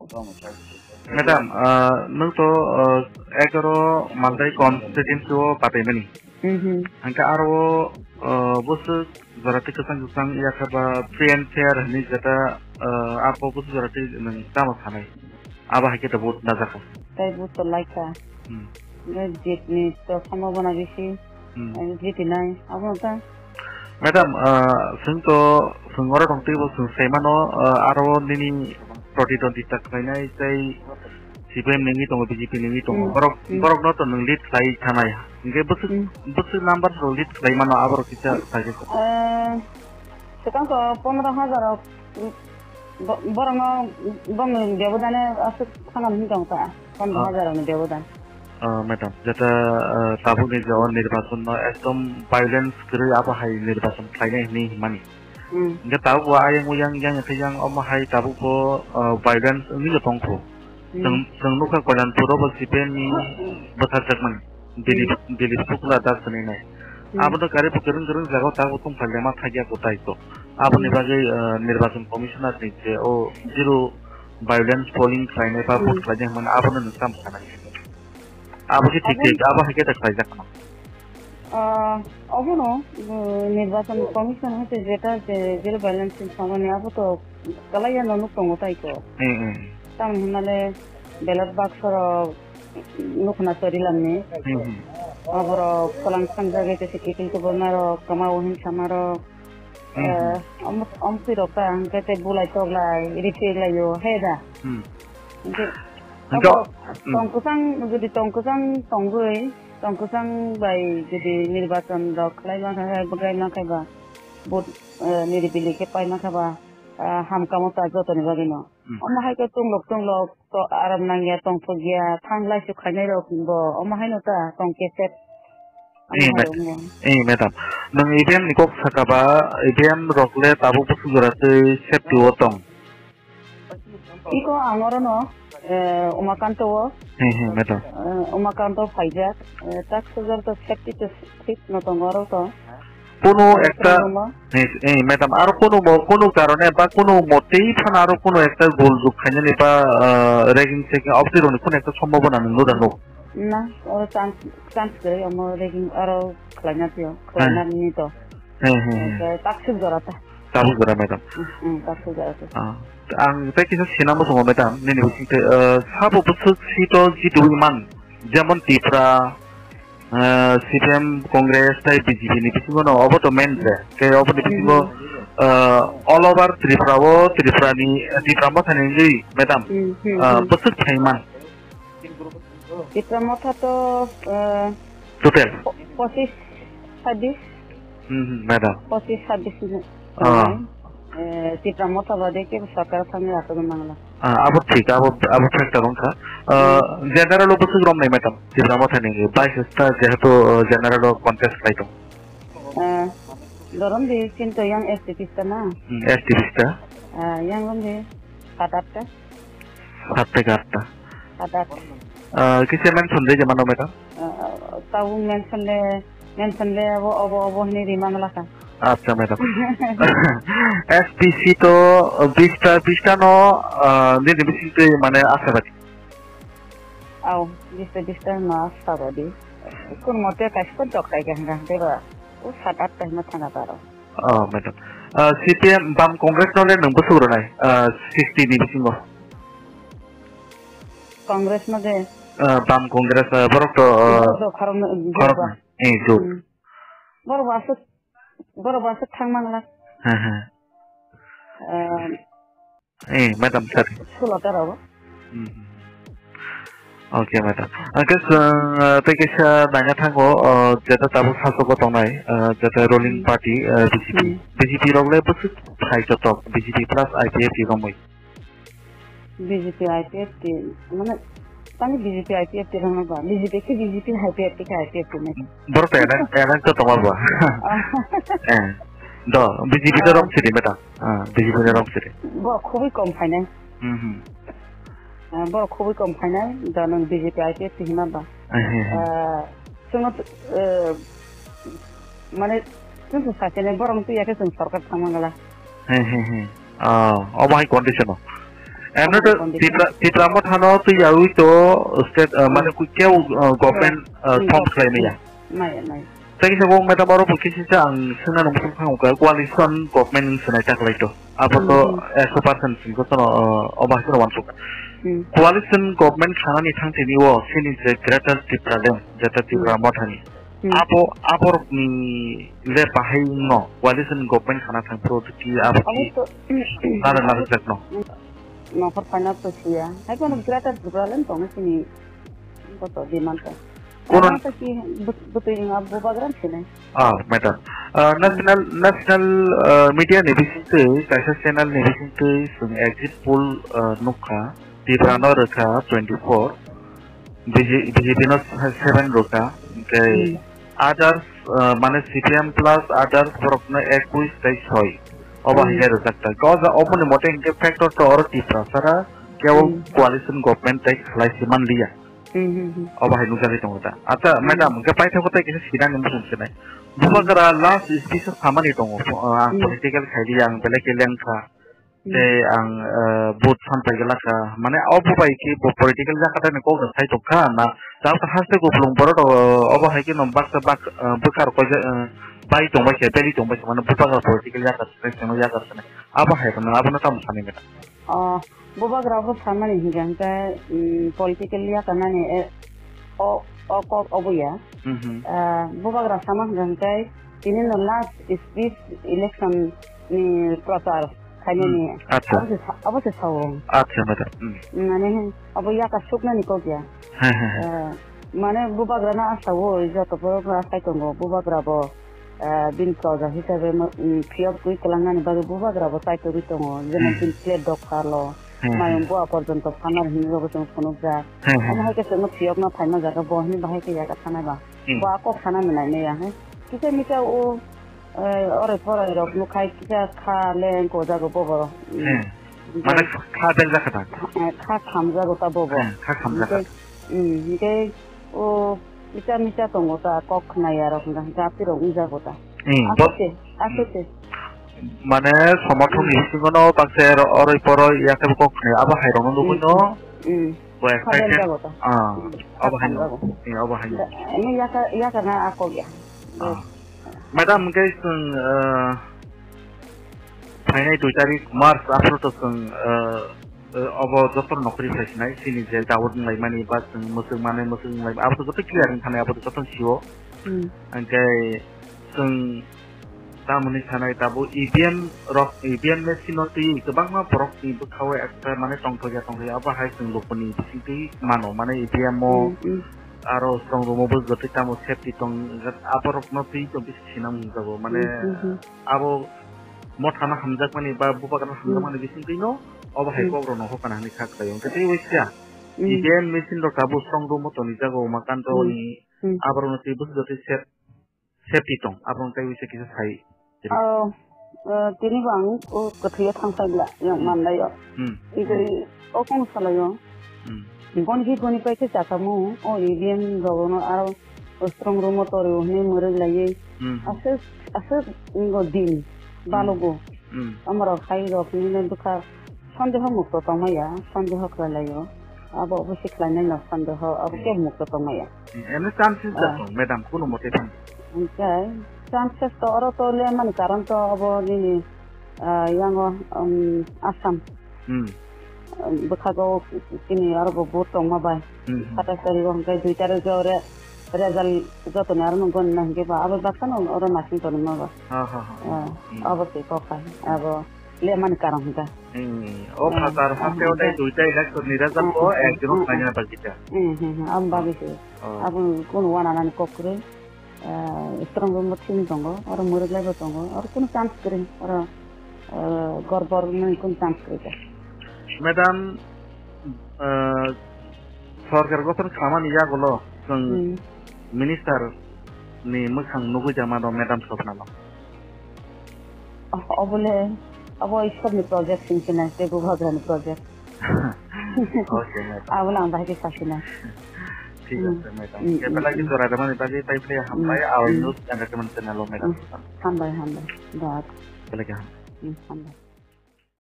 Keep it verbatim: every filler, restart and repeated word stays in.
Madam, ah, nwng to, ah, egaroh Maltai constituency o pataimani. Mhm. Hingke aro, ah, bwswk jora twi kwchang kwchang yakha ba free and fair hinwi jeta, ah, abo bwswk jora twi nwng tamo sanai? Abo hai khe to vote najak kha. Tai vote to lai kha. Hmm. Nge jit ni to sambhabona bisi. Hmm. Ang jiti nai. Abo ta. Madam, ah, swng to, swng oro tong twi bo swng sai mano, ah, aro nini protidwandita khlainai tei C P M nini tongo, B J P nini tongo. Hmm. Borok, hmm, borok no to nwng lead khlai thanai. Hingke bwswk, hmm, bwswk number rok lead khlai mano, aborok kisa khlai khe. Eh, Swkang ko pondro hajar rok, bo-, borokno bongni bebodane aswk phano hwn tong ta, pondro hajar rokni bebodan. Ah, madam, jeta, ah, tabukni je o nirbachon no ekdom violence kwrwi abo hai nirbachon khlainai hwnwi hwnmani. Hmm. Hingke tabuk bo ayang uyang yang khe yang omo hai tabuk bo, ah, violence wngwi no tongkho. Hmm. Chwng, chwng nukha Koilanpur o bo C P M ni bwsarjakmani. Dilip, hmm, Dilip Shukla Das hwnwi nai. Hmm. Abono gari bo kwrwng kwrwng jagao tabuk tongphailema thaiya kwtai to. Aboni, hmm, bagwi, ah, Nirbachon Commissioner ni je o zero violence polling khlainai ba, hmm, vote khlainai hwnmani abono nwng tamo sanai? Abo khe thik, abo thik, abo hai khe ta khlaijak kheno. Ah, obono, uh, Nirbachon Commission hai se jeta je zero violence ni samani abo to kwlaiya no nuk tongo tai ko. Hmm, hmm. Tamoni hwnmale ballot box rok nukna chorilamni. Hmm, hmm. Aborok kwlang sangjagwi tei se kiphil kubormarok, kwma o hinshamarok, hmm, hmm, eh, om-, omtwirok ta hwnkhe tei bulai toklai, riphiklaio, he da? Hmm. Hwnkhe hwnkhe, abo, hmm, tong kwchang, jodi tong kwchang tongwi, tong kwchang bai jodi nirbachon rok khlai mankha, khlai mankha ba, vote, eh, niribili khe pai mankha ba, ah, hamkamo ta jotoni bagwino. Hmm. Omo hai khe chunglok chunglok to aram nangya, tongthokya, thanglai su khainai rok bo omo haino ta tong keset. Omo eh, hai ma-, wngya. Eh, madam, nwng E V M ni kok saka ba, E V M rok le tabuk bwswk jora twi safety o tong? Iko ang orono, eh, Umakanto o. He, he, madam. Eh, Umakanto phaijak, eh, tak sujak to safety to thik no tongo oro to. Kunu eh, ekta, kwrwngma. Eh, eh, madam, aro kunu mo, kunu karone ba kunu motei phano aro kunu ekta goljok khainani ba, ah, ragging checking obtirokni kunu ekta sombhabona nwng nuda nuk? Na, oro chance, chance kwrwi omo ragging aro khlaina tio, khlaina ni to. He, he, he. Oke, taksuk jora ta. Tabuk jora, madam. Hmm, hmm, taksuk jora ta. Ah, ang tei kisa sinamo tongo, madam, nini bising tei, ah, sabo bwswk sito jidui man, jemon Tipra, ah, C P M, Congress tei B J P ni bisingo no obo to main je. Khe obo ni bisingo, hmm, ah, all over Tripura o, Tripura ni, Tripura motha ni wngwi, madam, hmm, hmm, ah, hmm, bwswk thai man? Tipra motha to, eh, total? Po-, pochis, sabis. Hmm, hmm, madam. Pochis, sabis ni. Ah. Eh, Tipra motha bade ke sarkar thangwi aswk mangla. Ah, abo thik, abo, abo factor wngkha. Ah, hmm, general o bwswk romnai, madam? Tipra motha ni vice sta jehetu, ah, general o contest khlai tong. Eh, dorom di chinto yang S T P sta na? Hmm, S T P sta. Ah, yang rom di sat atta. Sat theke atta. Sat atta. Ah, kisa mention de jemano, madam? Ah, tau mention de, mention de obo, obo, obo hini rimang laka. Acha, madam. S P C to bista, bista no, ah, nini bising twi mane ashabadi? Au, bista, bista no ashabadi. Kun mote kaisa ko dok kai khe hwnka hwnkhe ba. O sat atta hino thana baro. Oh, madam. Ah, C P M, Bam Congress no le nwng bwswk rwnai, ah, sixty ni bisingo? Congress no de? Ah, Bam Congress, ah, borok to, ah, borok to khoroknwi, khoroknwi. Eh, jok. Hmm. Borok bo aswk, borok bo aswk thang mangla. Ha, ha. Ah, Eh, madam, sir. Sulo ta rogo. Hmm. Okay, madam. Hwnkhe chwng, uh, tei kaisa naina thango, uh, jeta tabuk sasogo tongnai, uh, jeta ruling, hmm, party, uh, B J P. Hmm. B J P rok le bwswk phai jotok, B J P plus I P F T romwi. B J P I P F T, mane, tani B J P I P F T rokno ba, B J P khe B J P, I P F T khe I P F T nai. Borok to eleng, eleng to tongma ba. Ah. Eh, do, B J P de, ah, rok sidi madam. Ah, B J P ni rok siri. Borok khubui kom phainai. Hmm, hmm. Ah, borok khubui kom phainai, da nwng B J P I P F T hima ba. Eh, he, he. Ah, chwngno, eh, mane, chwng se sakhe borok twi yakhe chwng sorkar thangma gala. He, he, he. Ah, omo hai condition o. Emno to Tipra, Tipra Motha no twi yaui to state, uh, mane ku keu, uh, government, uh, form khlai maya. Maya, maya. Tei kisa bo madam oro bo kisa sa ang sengna nung sung phang ka coalition government ni swnai ta khlai to. Abo to ekso percent sing ko no, uh, oba sing wan suk. Coalition government khanani thang tini o sini je Greater Tipraland, jeta Tipra Motha ni. Abo, aborok ni le bahai no coalition government khana thang pro ki abo ki nara nara jak no. Nokhor phaina to siya. Hai kono Greater Tipraland tong sini koto demand ta. Kono ta ki butui nga bubagra sini. Ah, madam. Uh, national, national, uh, media ni bising twi, kaisa channel ni bising twi, sung exit poll, uh, nukha. Tiprano rwkha twenty four, B J P no seven rwkha, hwnkhe others, uh, mane C P M plus others borokno ekush tei soi. Obo hai khe rwjak ta. Kok ja oboni mote hwnkhe factor to oro Tiprasara kebo coalition government tei khlai si man liya. Obo hai nukjagwi tongo ta. Acha, madam, hwnkhe paithago tei kisa sinani muchung sinai. Bubagra last speech o samani tongo, uh, ang political khailiya, ang belai khe lengkha. Tei ang, eh, vote san pai glak kha. Mane, obo bai khe bo political jaka ni kok da sai tong kha na. Tabuk haste kupulung borok rok, obo hai khe no baksa bak, eh, bwkha rok koi, eh, bai tong bai khe, belai tong bai khe, mane, bubagra political jaka se, se, jaka se. Abo hai rok no, abo no tamo sani meta. Oh, bubagra bo samani hingka hingka, mm, political jaka nani, eh, o, o kok obo ya. Mhm. Ah, bubagra sama hingka hingka, tini no last speech election ni prochar khainani. Hmm, acha. Abo se sa-, abo se sao. Acha, madam. Hmm. Mane, abo yaka suknani kok ya. He, he, he. Eh, mane bubagra no asao, joto borok no asai tongo, bubagra bo, eh, bini proja hisabe mo-, mm, phiyok twi kwlangnani bagwi bubagra bo chai togwi tongo, jemon hmm, bini plate dopha lo, hmm, mayung hmm, bua porjonto phanar hinwi bo chwng phunukjak. Hmm, hmm. Omo hai khe chwngno phiyokno phaima jaga bo hwnwi bahai khe yaka thanai ba. Hmm. Bo a kok sana mwnai maya he. Kisa misa o, eh, ore pore rok nukhai kisa kha leng ko jago bobo. Hmm. Hmm. Mane kha bel jakha ta? Eh, kha khamjago ta bobo. Hmm, kha khamjakha. Hingke, hmm, hingke o misa misa tongo ta kok khnai arok hingka hingka apirok wngjago ta. Hmm, bo- Aswk se, aswk se. Mane somothon ni bisingo no baksa oro oroi poroi yakhe kok khnai abo hai rok no nugui no. Hmm. Bo excited. Kha bel jago ta. Ah, abo hai no. Khamjago. Eh, abo hai no. Da, ini yaka, yaka na akok ya. Ah. Madam, hingke chwng, eh, phainai dui tarik March, aphuru to chwng, eh, eh, obo joto nokri phai sinai, chini je Daud wnglaimani, ba chwng mwchwng manai, mwchwng wnglaimani, abo to joto clear wngkha nai, abo to joto sio. Hmm. Hingke chwng tamoni sanai tabuk E V M rok, E V M machine no twi kwbangma borok ni bwkhao ekta mane tongthokya, tongthokya, abo hai chwng lukuni bisingtwi mano, mane E V M o hmm, hmm, aro strong room o bo joto tamo safety tong, aborok no twi tong bisi sinang jago, mane hmm, hmm, hmm. Abo mothano hamjakmani ba bubagano hamjakmani bisingtwi no obo hai kokrokno hokana hwnwi kha khlaio. Hwnkhe tei waisa E V M machine rok tabuk strong room o tonijago, makan rokni aborokno twi bwswk jotwi sep-, safety tong, aborokno tei waisa kisa sai. Oh, eh, tini bo ang o kwthwio thang phai bla, yang manlai o. Hmm. Tei o kung salai o. Hmm. Boni hi boni pai khe chakhamu, o E V M rokno aro strong room o torio hwnwi mwrwk laiwi. Hmm. Aswk, aswk wngkha din, hmm, balogo. Hmm. Amorok hai rok hinwi bwkha sondeho mukto tongmaya, sondeho khlai laio. Abo obo se khlainai no sondeho, abo hmm, kebo mukto tongmaya. Hmm. Eno chances da tong, madam, kuno mote thang. Hwnkhe chances to oro to le mani karon to obo nini, ah, yango, um, Assam. Hmm. Bwkhago chini aro bo vote tongma bai. Hmm, hmm. Satais tarikh o hwnkhe dui tarikh o re-, result jotoni aro no gonna hwnkhe ba abo baksa no oro nasing tonima ba. Ha, ha, ha. Ah, hmm, abo se kok hai. Abo lemani karon hwnkhe. Hmm. O ah, phatar ah, hwnkhe o tai hwnkhe dui ta election ni result o ah, ekjon ah, khlaina ah, bagwi ta. Hmm, hmm, hmm. Abo bagwi se. Ah. Abo kuno wana nani kok kwrwi. Ah, strong room bo thini tongo, oro mwrwk lai bo tongo, oro kunu chance kwrwi, oro, ah, gorbor nani kunu chance kwrwi kha. Madam, ah, sorkar gothon khamani yagulo chwng hmm, minister ni mwkhang nugui jama do madam sopna no. Oh, obole, abo Ishwar ni project sing sina, tei Bubagra ni project. Okay, madam. Abo lang bahai khe sasina. Thik hmm, ase, madam. Hmm, khe hmm, belai khe hmm, jora rwmani bagwi tai phai hmm, hambai, hmm, Our News Entertainment channel o, madam. Hmm. Hambai, hambai. Dot. Belai khe hambai. Hmm, hambai.